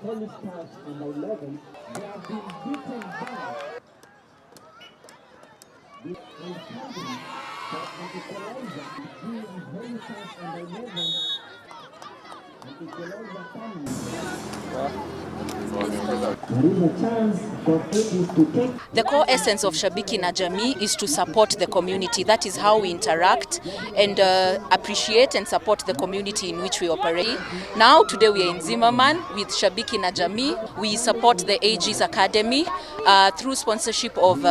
Holy Stars number 11. They have been beaten back. This is coming for an equalizer between Holy Stars number 11 and equalizer coming. There is a chance for Aegis to take The core essence of Shabiki na Jamii is to support the community. That is how we interact and appreciate and support the community in which we operate. Now, today we are in Zimmerman with Shabiki na Jamii. We support the Aegis Academy through sponsorship of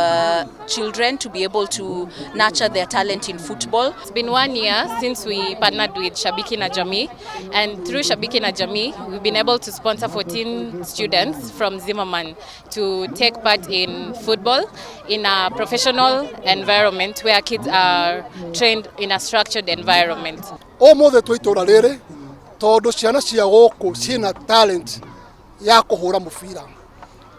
children to be able to nurture their talent in football. It's been one year since we partnered with Shabiki na Jamii, and through Shabiki na Jamii, we've been able to sponsor 14 students from Zimmerman to take part in football in a professional environment where kids are trained in a structured environment. Ũmũthĩ twĩ itũra rĩrĩ tondũ ciana cia gũkũ ciĩna talent ya kũhũra mũbira,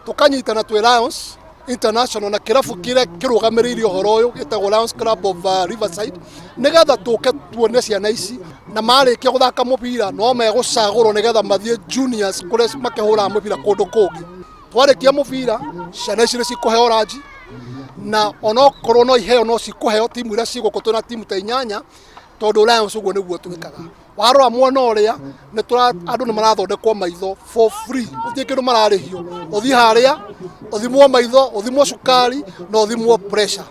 tũkanyitana twĩ Lions International na kĩrabu kĩrĩa kĩrũgamĩrĩire ũhoro ũyũ gĩtagwo Lions Club of Riverside, nĩgetha tũke tuone ciana ici, na marĩkia gũthaka mũbira no megũcagũrwo nĩgetha mathiĩ juniors kũrĩa makĩhũraga mũbira kũndũ kũngĩ. Twarĩkia mũbira, ciana ici nĩ cikũheo ranji, na onokorwo no iheo no cikũheo timu iria cigũkũ. Twĩna timu ta inyanya tondũ Lions ũguo nĩguo twĩkaga. Warora mwena ũrĩa nĩ tũra andũ nĩ marathondekwo maitho for free, gũtirĩ kĩndũ mararĩhio. Ũthiĩ harĩa ũthimwo maitho, ũthimwo cukari na ũthimwo pressure.